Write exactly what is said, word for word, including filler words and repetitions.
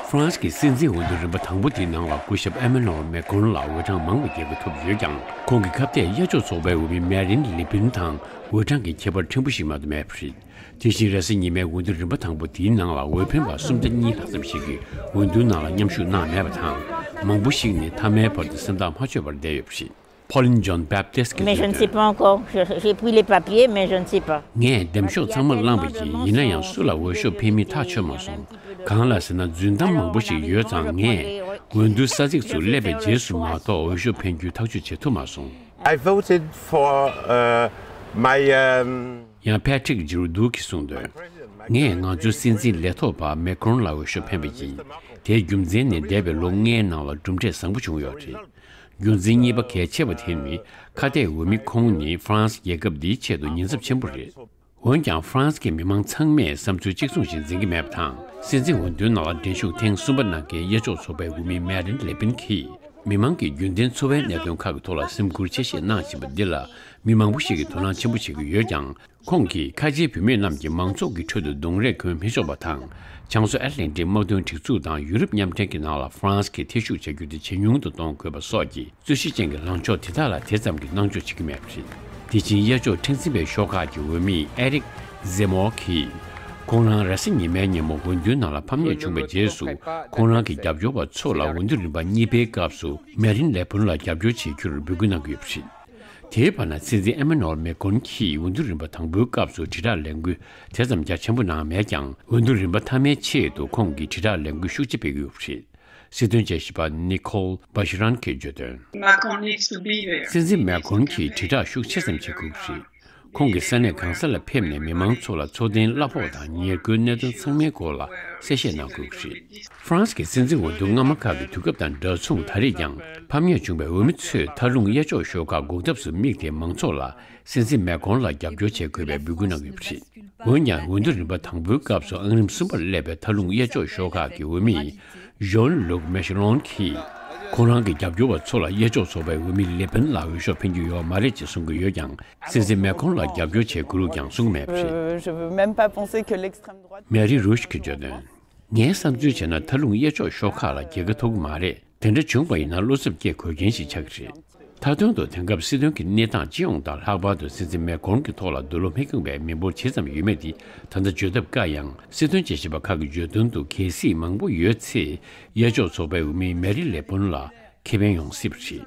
ཧྥ་རན་སི་གི་སྲིད་འཛིན་འོས་བསྡུ་རིམ་པ་དང་པོ་དེའི་ནང་ལ་སྐུ་ཞབས་ཨེ་མ་ནུ་ཨེལ་མེ་ཀོན་ལ་འོས་གྲངས་མང་བའི་རྒྱལ་ཁ་ཐོབ་ཡོད་ཀྱང་། ཁོང་གི་ཁ་གཏད་གཡས་ཕྱོགས་ཚོགས་པའི་འོས་མི་མེ་རིན་ལེ་པིན་དང་འོས་གྲངས་ཀྱི་ཁྱད་པར་ཕྲན་བུ་ཞིག་མ་གཏོགས་མེད་པ་རེད། དེ་བཞིན་རེས་གཟའ་ཉི་མའི་འོས་བསྡུ་རིམ་པ་དང་པོ་དེའི་ནང་ལ་འོས་འཕེན་པ་སུམ་ཆ་གཉིས་ལྷག་ཙམ་ཞིག་གིས་འོས་བསྡུའི་ནང་ལ་མཉམ་ཞུགས་གནང་མེད་པ་དང་། མང་པོ་ཞིག་ནི་མཐའ་མའི་བར་དུ་སེམས་ཐག་མ་ཆོད་པར་བསྡད་ཡོད་པ་རེད། Pauline Jean Baptiste གིས་Mais je ne sais pas encore. Je- J'ai pris les papiers, mais je ne sais pas. ངས་འདེམས་ཤོག་ཚང་མ་བླངས་པ་ཡིན། ཡིན་ན་ཡང་སུ་ལ་འོས་ཤོག་འཕེན་མིན་ཐག་ཆོད་མ་སོང་། གང་ལ་ཟེར་ན། རྫུན་གཏམ་མང་པོ་ཞིག་ཡོད་ཙང་། ངས་འོས་བསྡུ་ས་ཚིགས་སུ་སླེབས་པའི་རྗེས་སུ་མ་གཏོགས་འོས་ཤོག་འཕེན་རྒྱུའི་ཐག་གཅོད་བྱེད་ཐུབ་མ་སོང་། I voted for, uh, my, um, ཡང་ཕེ་ཁྲིག་ཇིར་རྡུ་གིས་གསུངས་དོན། ངས་ང་ཚོའི་སྲིད་འཛིན་ལས་ཐོག་པ་མེ་ཀོན་ལ་འོས་ཤོག་འཕེན་པ་ཡིན། དེའི་རྒྱུ་མཚན་ནི་འདས་པའི་ལོ་ལྔའི་ནང་ལ་གྲུབ་འབྲས་བཟང་པོ་བྱུང་ཡོད་རེད། རྒྱུ་མཚན་གཉིས་པ་གལ་ཆེ་བ་དེ་ནི། ཁ་གཏད་འོས་མི་ཁོང་ནི་ཧྥ་རན་སི་རྒྱལ་ཁབ་འདིའི་ཆེད་དུ་ཉེན་ཚབས་ཆེན་པོ་རེད། འོན་ཀྱང་། ཧྥ་རན་སི་གི་མི་མང་ཚང་མས་བསམ་ཚུལ་གཅིག་མཚུངས་ཤིག་འཛིན་གྱི་མེད་པ་དང་། སྲིད་འཛིན་འོས་བསྡུའི་ནང་ལ་འགྲན་ཞུགས་ཐེངས་གསུམ་པ་གནང་མཁན་གཡས་ཕྱོགས་ཚོགས་པའི་འོས་མི་མེ་རིན་ལེ་པིན་གྱིས། མི་མང་གི་རྒྱུན་ལྡན་འཚོ་བའི་གནད་དོན་ཁག་གི་ཐོག་ལ་སེམས་ཁུར་ཆེ་བཞེས་གནང་བཞིན་པ་འདི་ལ། མི་མང་པོ་ཞིག་གིས་དོ་སྣང་ཆེན་པོ་བྱེད་ཀྱི་ཡོད་ཀྱང་། ཁོང་གིས་ཁ་ཆེའི་བུད་མེད་རྣམས་ཀྱིས་མང་ཚོགས་ཀྱི་ཁྲོད་དུ་གདོང་རས་གོན་མི་ཆོག་པ་དང་། བྱང་མཚོ་ཨེཊ་ལན་ཊིག་དམག་དོན་སྒྲིག་འཛུགས་དང་ཡུ་རོབ་མཉམ་འབྲེལ་གྱི་ནང་ལ་ཧྥ་རན་སི་གིས་ཐེ་ཞུགས་བྱ་རྒྱུ་དེ་ཇེ་ཉུང་དུ་གཏོང་དགོས་པ་སོགས་ཀྱི་རྩོད་གཞི་ཅན་གྱི་ལངས་ཕྱོགས་དེ་དག་ལ་དེ་ཙམ་གྱི་སྣང་ཆུང་བྱེད་ཀྱི་མེད་པ་རེད། དེ་བཞིན་གཡས་ཕྱོགས་མཁྲེགས་འཛིན་པའི་ཤོག་ཁག་གི་འོས་མི་ཨེ་རིག་ཟེ་མོར་གྱིས། ཁོང་རང་རེས་གཟའ་ཉི་མའི་ཉིན་མོ་འོས་བསྡུའི་ནང་ལ་ཕམ་ཉེས་བྱུང་བའི་རྗེས་སུ། ཁོང་རང་གི་རྒྱབ་སྐྱོར་བ་ཚོ་ལ་འོས་བསྡུ་རིམ་པ་གཉིས་པའི་སྐབས་སུ་མེ་རིན་ལེ་པུན་ལ་རྒྱབ་སྐྱོར་བྱེད་རྒྱུར་འབོད་སྐུལ་གནང་གི་ཡོད་པ་རེད། དེའི་བར་ན། སྲིད་འཛིན་ཨེ་མ་ནུ་ཨེལ་མེ་ཀོན་གྱིས་འོས་བསྡུ་རིམ་པ་དང་པོའི་སྐབས་སུ་དྲིལ་བསྒྲགས་ལས་འགུལ་དེ་ཙམ་རྒྱ་ཆེན་པོ་གནང་མེད་ཀྱང་། འོས་བསྡུ་རིམ་པ་མཐའ་མའི་ཆེད་དུ་ཁོང་གིས་དྲིལ་བསྒྲགས་ལས་འགུལ་ཤུགས་ཆེ་སྤེལ་གྱི་ཡོད་པ་རེད། སྲིད་དོན་དཔྱད་ཞིབ་པ་ནི་ཁོལ་བྷ་ཤི་རན་གྱིས་བརྗོད་དོན། Macron needs to be here. སྲིད་འཛིན་མེ་ཀོན་གྱིས་དྲིལ་བསྒྲགས་ཤུགས་ཆེ་ཙམ་བྱེད་དགོས་ཀྱི་རེད། ཁོང་གིས་ས་གནས་གང་ས་ལ་ཕེབས་ནས་མི་མང་ཚོ་ལ་འཚོ་རྟེན་གླ་ཕོགས་དང་ཉེར་མཁོའི་གནད་དོན་ཚང་མའི་སྐོར་ལ་གསལ་བཤད་གནང་དགོས་ཀྱི་རེད། ཧྥ་རན་སི་གི་སྲིད་འཛིན་འོས་བསྡུ་སྔ་མ་ཁག་གི་དུས་སྐབས་དང་འདྲ་མཚུངས། ད་རེས་ཀྱང་ཕམ་ཉེས་བྱུང་བའི་འོས་མི་ཚོས་མཐའ་ལྷུང་གཡས་ཕྱོགས་ཤོག་ཁག་འགོག་ཐབས་སུ་དམིགས་ཏེ་མང་ཚོགས་ལ་སྲིད་འཛིན་མེ་ཀོན་ལ་རྒྱབ་སྐྱོར་བྱེད་དགོས་པའི་འབོད་སྐུལ་གནང་གི་ཡོད་པ་རེད། འོན་ཀྱང་། འོས་བསྡུ་རིམ་པ་དང་པོའི་སྐབས་སུ་ཨང་རིམ་གསུམ་པར་སླེབས་པའི་མཐའ་ལྷུང་གཡས་ཕྱོགས་ཤོག་ཁག་གི་འོས་མི་ཇོན་ལུག་མེ་ཤི་ལོན་གྱིས། ཁོང་རང་གི་རྒྱབ་སྐྱོར་བ་ཚོ་ལ་གཡས་ཕྱོགས་ཚོགས་པའི་འོས་མི་ལེ་པིན་ལ་འོས་ཤོག་འཕེན་རྒྱུ་ཡོད་མ་རེད་ཅེས་གསུང་གི་ཡོད་ཀྱང་། སྲིད་འཛིན་མེ་ཀོན་ལ་རྒྱབ་སྐྱོར་བྱེད་དགོས་ལུགས་ཀྱང་གསུང་མེད་པ་རེད། Euh, je veux même pas penser que l'extrême droite. མེ་རི་རུཤ་གིས་བརྗོད་དོན། ངའི་བསམ་ཚུལ་བྱས་ན། མཐའ་ལྷུང་གཡས་ཕྱོགས་ཤོག་ཁག་ལ་རྒྱལ་ཁ་ཐོབ་ཀྱི་མ་རེད། དེ་འདྲ་བྱུང་བ་ཡིན་ན་བློ་འཚབ་སྐྱེ་དགོས་མཁན་ཞིག་ཆགས་ཀྱི་རེད། མཐའ་དོན་དུ་དེང་སྐབས་སྲིད་དོན་གྱི་གནས་སྟངས་སྤྱི་ཡོངས་དང་། ལྷག་པར་དུ་སྲིད་འཛིན་མེ་ཀོན་གྱི་ཐོག་ལ་འདོད་བློ་མི་ཁེངས་པའི་མི་འབོར་ཇི་ཙམ་ཡོད་མེད་དེ་ད་ལྟ་བརྗོད་ཐབས་དཀའ་ཡང་། སྲིད་དོན་དཔྱད་ཞིབ་པ་ཁག་གིས་བརྗོད་དོན་དུ། གལ་སྲིད་མང་པོ་ཡོད་ཚེ། གཡས་ཕྱོགས་ཚོགས་པའི་འོས་མི་མེ་རི་ལེ་པུན་ལ་ཁེ་ཕན་ཡོང་སྲིད་པ་རེད།